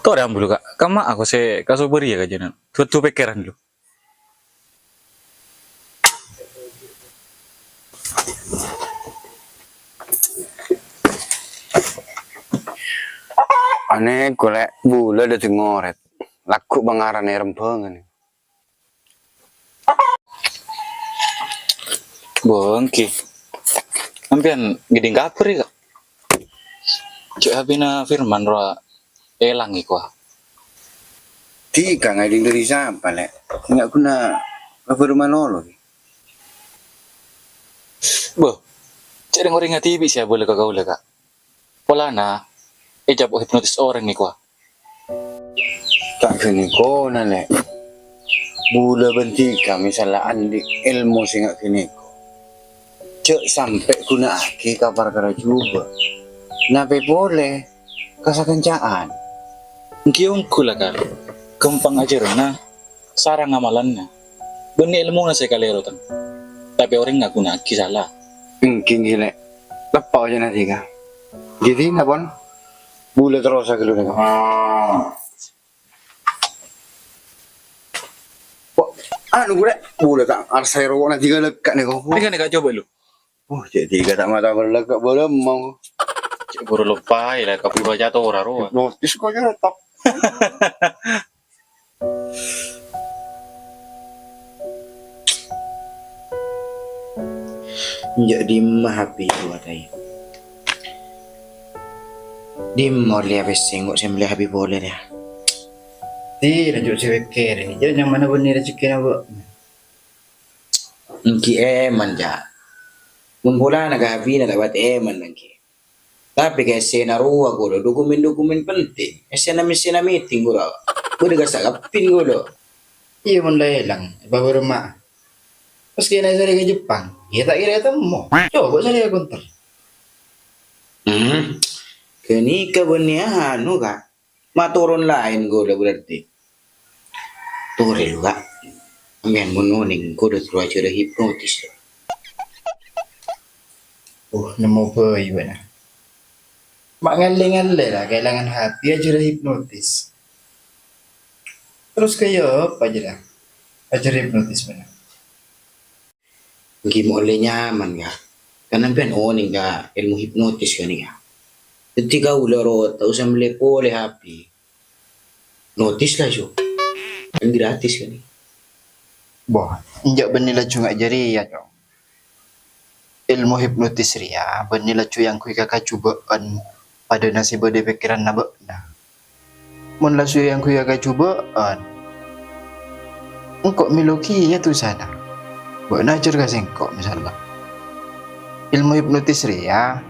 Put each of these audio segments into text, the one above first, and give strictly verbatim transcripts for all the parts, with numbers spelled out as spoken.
Torè ambu lu, Ka'. Kamma'a ko sè kasobâ rèya kajhânan. Dhu-, dhu pèkkèran lu. Anè golè bulâ dhâddhi ngorèt. Lagghu' pangarana rembhângan. Bângki. Sampèyan ghi' dhing kabhâr, yâ, Ka'? Cè' H P-na Firman rowa èlang, èkowa. Dhika ngèdhing dâri sapa, Lè'? Enga' ghuna kabhâr malolo, ghi. Bâh, cè' rèng-orèngnga dhibi' sè abâlâ ka kaulâ, Ka'. Polana ècapo' hipnotis orèng, èkowa. Ta' ghânèkona, Lè'. Bulâ bân dhika mè' sala andi' èlmo sè nga' ghânèko, jhâ' sampè' ghuna'aghi ka parkara jhubâ'. Napè polè ka sakanca'an. Èngghi ongghu la, Kar. Ghâmpang ajhârânna, sareng amalanna. Bânnè èlmona sè kalèro, tang. Tapè orèng ngaghuna'aghi sala. Èngghi, èngghi, Lè'. Teppa' ojhâna dhika. Ghi' dhina, pon. Bulâ terrosa ghâllu nèko. Kok, anu, ghulâ, ghulâ ta' arsaè roko'na dhika lekka' nèko. Dhika nèka coba lu. Oh, cè' dhika ta' mata bellek ka' bâlâmong. Cè' buru loppaè la, kaburu baca Torah rowa. Notis kok jârèya tok. Enjâ' dimma H P rowa, Tay? Dimma ollèya pèssè engko' sè mellè H P polè, yâ? Ti, rajâ sè pèkkèrè, jâ' nyamana bânnè rejhekkèna, Bu. Èngghi èman, Ca'. Mon polana ka H P-na ta' patè èman, èngghi. Tapè ka essèna rowa ghulâ, dokumen-dokumen penting. Essèna messèna meeting ghulâ. Bâdâ ka Sagappin ghulâ. Iyâ, mon la èlang, èpabârâmma'a. Pas kèna sarè ka Jepang, iyâ ta' kèra ètemmo. Coba sarè ka Ghunter. Hmm. Ghânèka bânnè anu, Ka'. Matoron laèn ghulâ berarti. Torè lu, Ka'. Sampèyan mon onèng kodhu terro ajhârâ hipnotis. Uh, nemmo bhâi bâ'na. Ma' ngallè-ngallè la, kaèlangan H P ajhârâ hipnotis. Terros kaya apa jârèya? Ajhârâ hipnotis bâ'na. Èngghi ma'lè nyaman, Ka'. Kan sampèyan onèng ka èlmo hipnotis, kan, yâ? Dhâddhi kaulâ rowa ta' osa mellè polè H P. Notis laju. Kan gratis, kan? Boh, enjâ' bânnè laju nga' jârèya, Cong. Èlmo hipnotis rèya bânnè laju èangghuy ka kajhubâ'ân padâna sè bâdâ è pèkkèranna bâ'na. Mon la sè èangghuy ka kajhubâ'ân, engko' mèlo kèya dusana. Bâ'na ajhâr ka sèngko', misalla. Èlmo hipnotis rèya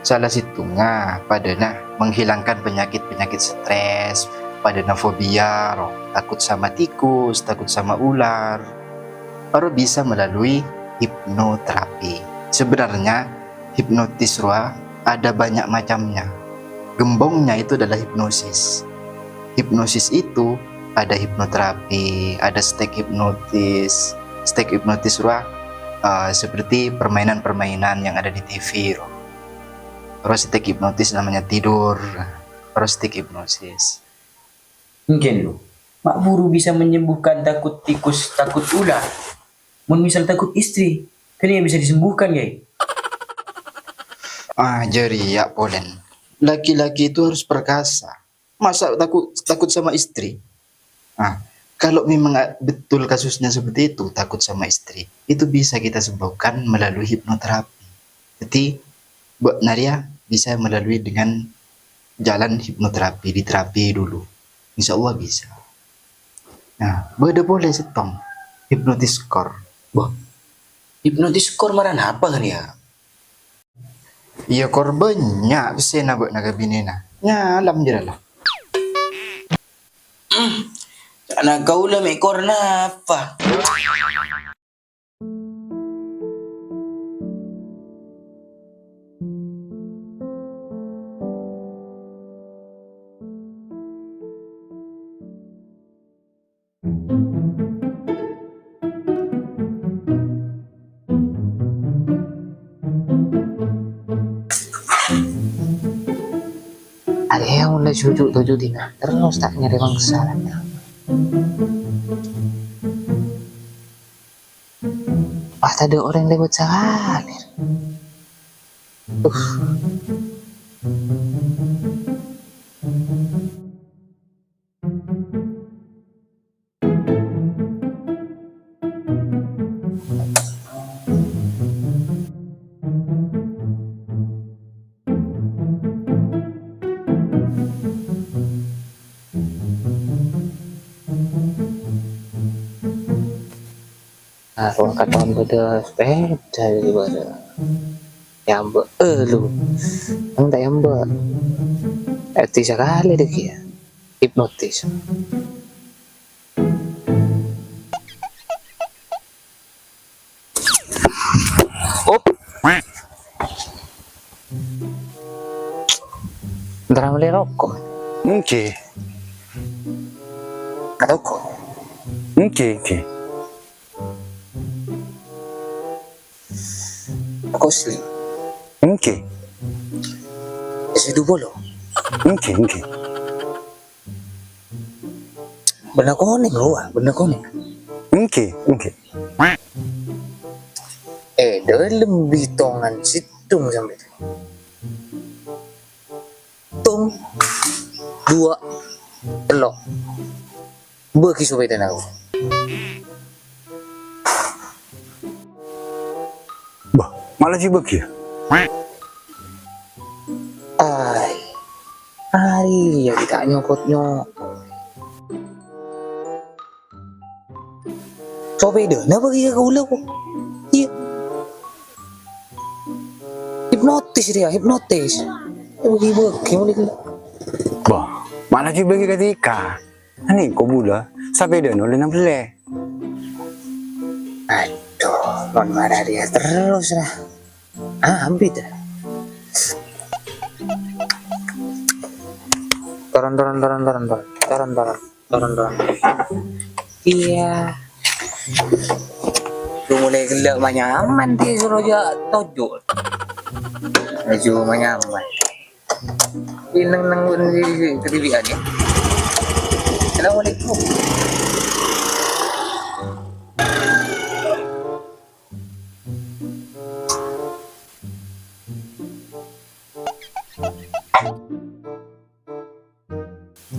sala sèttongnga padâna menghilangkan penyakit-penyakit stres, padâna fobia, ro, takut sama tikus, takut sama ular. Ro bisa melalui hipnoterapi. Sebenarnya, hipnotis rowa ada banyak macamnya. Gembongnya itu adalah hipnosis. Hipnosis itu ada hipnoterapi, ada stek hipnotis. Stek hipnotis rowa, eh, seperti permainan-permainan yang ada di T V, ro. Ro stek hipnotis namanya tidur. Ro stek hipnosis. Èngghi, lu. Ma' buru bisa menyembuhkan takut tikus, takut ular. Mon misal takut istri, kan iyâ bisa disembuhkan, Kè? Ah, jârèya polè. Laki-laki itu harus perkasa. Masa takut, takut sama istri? Nah, kalau memang a-, betul kasusnya seperti itu, takut sama istri, itu bisa kita sembuhkan melalui hipnoterapi. Jadi, bâ'na rèya bisa melalui dengan jalan hipnoterapi, diterapi dulu. Insya Allah bisa. Nah, bâdâ polè sèttong, hipnotis kor. Wah, hipnotis kor mara napa kan ya? Iyâ, kor bânnya' pèssèna bâ'na ka binèna. Nyalam jârèya la. Hmm, ca'na kaulâ mè' kor napa? Arèya mon la juju' toju' dinah terros ta' nyarè mangsa. Pas tadâ' orèng lèbât sakalè. Uh. Arowa katon bâdâ sepèda di bârâ'. Èambâ' elu. Nang ta' èambâ'. Èti sakalè dâggi' yâ. Hipnotis. Op. Èntar mellè roko'. Èngghi. Ka toko. Èngghi, èngghi. Kosling. Èngghi. Sèdhu polo. Èngghi, èngghi. Bârna konèng, rowa, bârna konèng. Èngghi, èngghi. È dâlem bitongan sèttong sampè'. Sèttong, duwâ', tello'. Bâgi sapèdana. Bâh, ma' la ghi' bâgi yâ? Ay, arèya ghi' ta' nyokot-nyokot. Sapèdana bâgi ka kaulâ, ko'. Iyâ. Hipnotis rèya, hipnotis. Bâgi-bâgi malè ghellâ'. Bâh, ma' la ghi' bâgi ka dhika. Anèko bulâ, sapèdana ollè nambellè. Adhu, mon marè rèya terros, ra. Ah, abit, ra. Toron, toron, toron, toron, toron. Toron, toron. Toron, toron. Iyâ. Lu mulai ghellâ' manyaman, di soro ja' toju'. Laju manyaman. Pineng nang di, di, di, di, di, di. Assalamualaikum.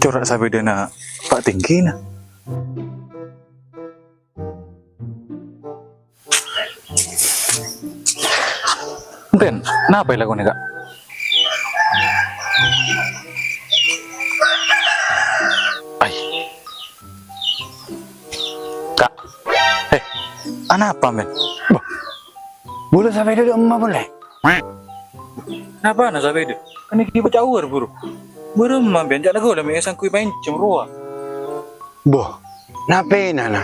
Cora' sapèdana Pa' Tèngkina. Enten, napa èlakonè, Ka'? Ay. Ka'. Eh, anapa, Men? Bâh. Bulâ sapèda dâ' emma polè. Napana sapèda? Kan èghi' bâca uwâr, buru. Bârâmma, Ben? Ca' la kaulâ mè' èsangghuy paènjhâm rowa. Bâh, napèna, na?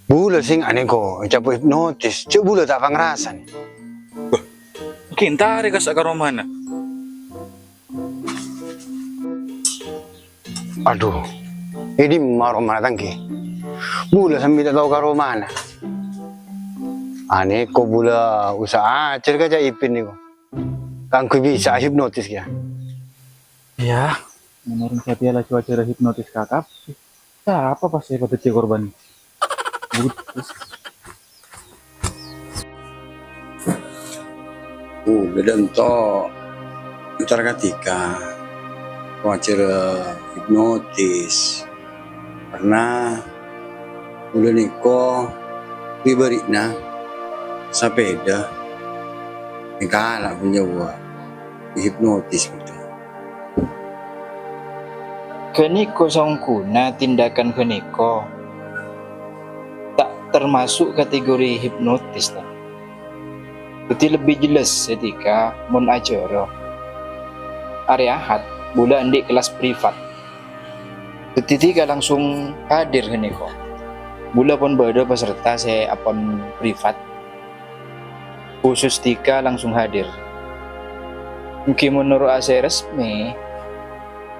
Bulâ sènga' nèko ècapo' hipnotis, jhâ' bulâ ta' pangrasan. Bâh, èntarè kassa' ka romana. Adhu, è dimma romana tang ghi? Bulâ sambi ta' tao ka romana. Anèko bulâ usaha ajhâr ka ca' Ipin nèko. Kaangghuy bisa ahipnotis kèya. Iyâ, mon orèng satèya laju ajhâr ahipnotis ka kabbhi. Sapa pas sè padâddhi korban? Putus. Bulâ dânto' èntar ka dhika ajhâr hipnotis. Karna bulâ nèko bi-bâri'na sapèda èkala' bânnya' wâ' èhipnotis bhidhâ. Ghânèko saongghuna tindakan ghânèko ta' termaso' kategori hipnotis, ta'? Dhâddhi lebbi jelas dhika mon ajhârâ. Arè Ahad, bulâ andi' kellas privat. Dhâddhi dhika langsung hadir ghânèko. Bulâ pon bâdâ peserta sè apon privat. Khusus dhika langsung hadir. Èngghi mon noro' sè resmi,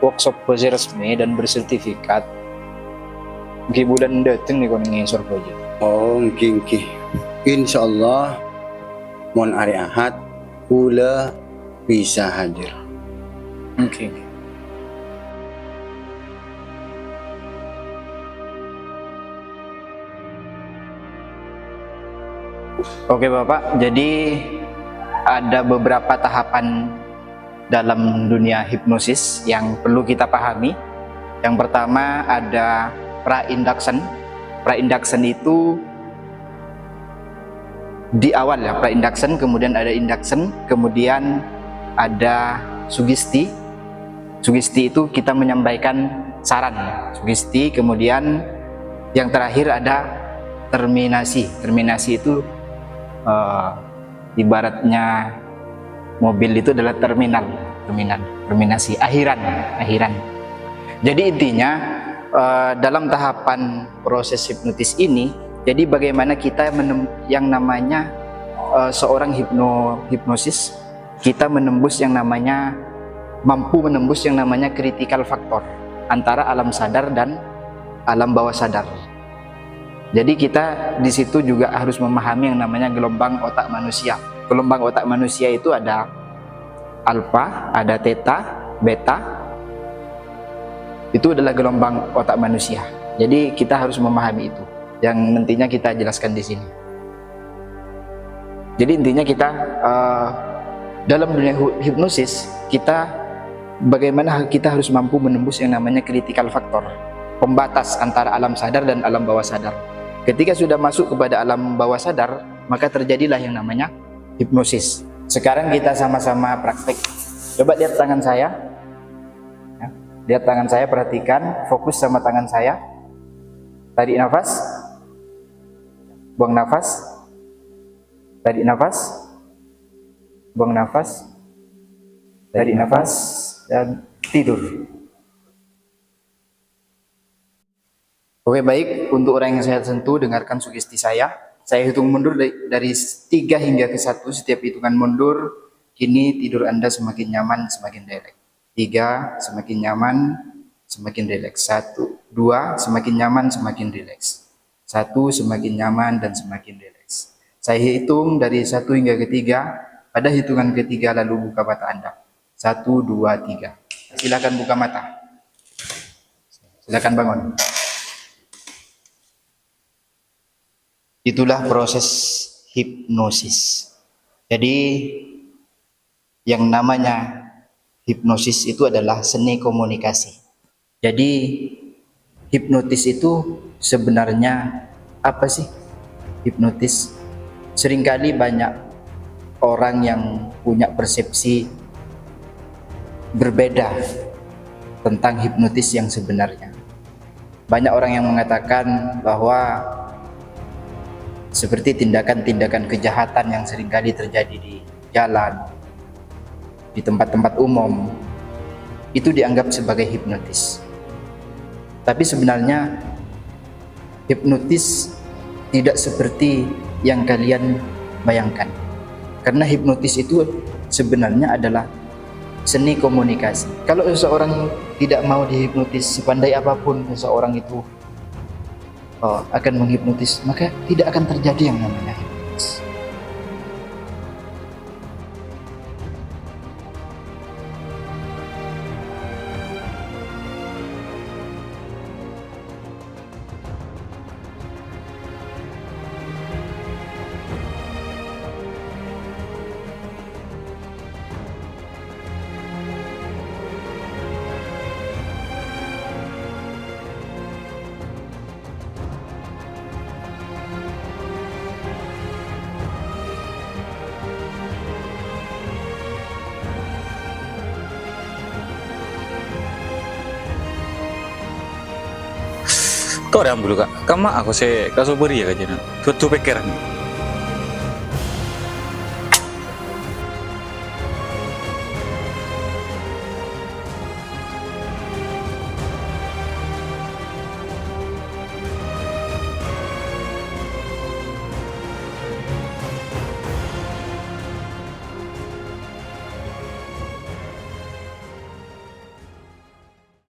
workshop sè resmi dan bersertifikat. Èngghi bulân dâteng nèko neng Sorbhâjâ. Oh, èngghi, èngghi. Insyaallah, mon arè Ahad, bulâ bisa hadir. Oke. Oke, Bapak, jadi ada beberapa tahapan dalam dunia hipnosis yang perlu kita pahami. Yang pertama ada pra-induction. Pra-induction itu di awal ya, pra-induction, kemudian ada induction, kemudian ada sugesti. Sugesti itu kita menyampaikan saran, sugesti, kemudian yang terakhir ada terminasi. Terminasi itu, eh, ibaratnya mobil itu adalah terminal, terminal, terminasi, akhiran, akhiran. Jadi intinya, eh, dalam tahapan proses hipnotis ini, jadi bagaimana kita menem-, yang namanya, eh, seorang hipno-, hipnosis, kita menembus yang namanya, mampu menembus yang namanya critical factor antara alam sadar dan alam bawah sadar. Jadi kita di situ juga harus memahami yang namanya gelombang otak manusia. Gelombang otak manusia itu ada alfa, ada theta, beta. Itu adalah gelombang otak manusia. Jadi kita harus memahami itu. Yang nantinya kita jelaskan di sini. Jadi intinya kita, eh, dalam dunia hu-, hipnosis, kita bagaimana ha-, kita harus mampu menembus yang namanya critical factor, pembatas antara alam sadar dan alam bawah sadar. Ketika sudah masuk kepada alam bawah sadar, maka terjadilah yang namanya hipnosis. Sekarang kita sama-sama praktek. Coba lihat tangan saya. Ya, lihat tangan saya, perhatikan, fokus sama tangan saya. Tarik nafas, buang nafas, tarik nafas, buang nafas, tarik nafas, dan tidur. Oke, baik. Untuk orang yang saya sentuh, dengarkan sugesti saya. Saya hitung mundur dari, dari tiga hingga ke satu. Setiap hitungan mundur, kini tidur Anda semakin nyaman, semakin rileks. Tiga, semakin nyaman, semakin rileks. Satu, dua, semakin nyaman, semakin rileks. Satu, semakin nyaman, dan semakin rileks. Saya hitung dari satu hingga ketiga. Pada hitungan ketiga, lalu buka mata Anda. Satu, dua, tiga. Silakan buka mata. Silakan bangun. Itulah proses hipnosis. Jadi, yang namanya hipnosis itu adalah seni komunikasi. Jadi, hipnotis itu sebenarnya apa sih? Hipnotis. Seringkali banyak orang yang punya persepsi berbeda tentang hipnotis yang sebenarnya. Banyak orang yang mengatakan bahwa seperti tindakan-tindakan kejahatan yang seringkali terjadi di jalan, di tempat-tempat umum, itu dianggap sebagai hipnotis. Tapi sebenarnya hipnotis tidak seperti yang kalian bayangkan. Karena hipnotis itu sebenarnya adalah seni komunikasi. Kalau seseorang tidak mau dihipnotis, sepandai apapun seseorang itu, eh, akan menghipnotis, maka tidak akan terjadi yang namanya hipnotis. Torè ambu, Ka'. Kamma ako sè kasobhâri yâ, Kajjhâna? Duwâ-duwâ pèkkèran.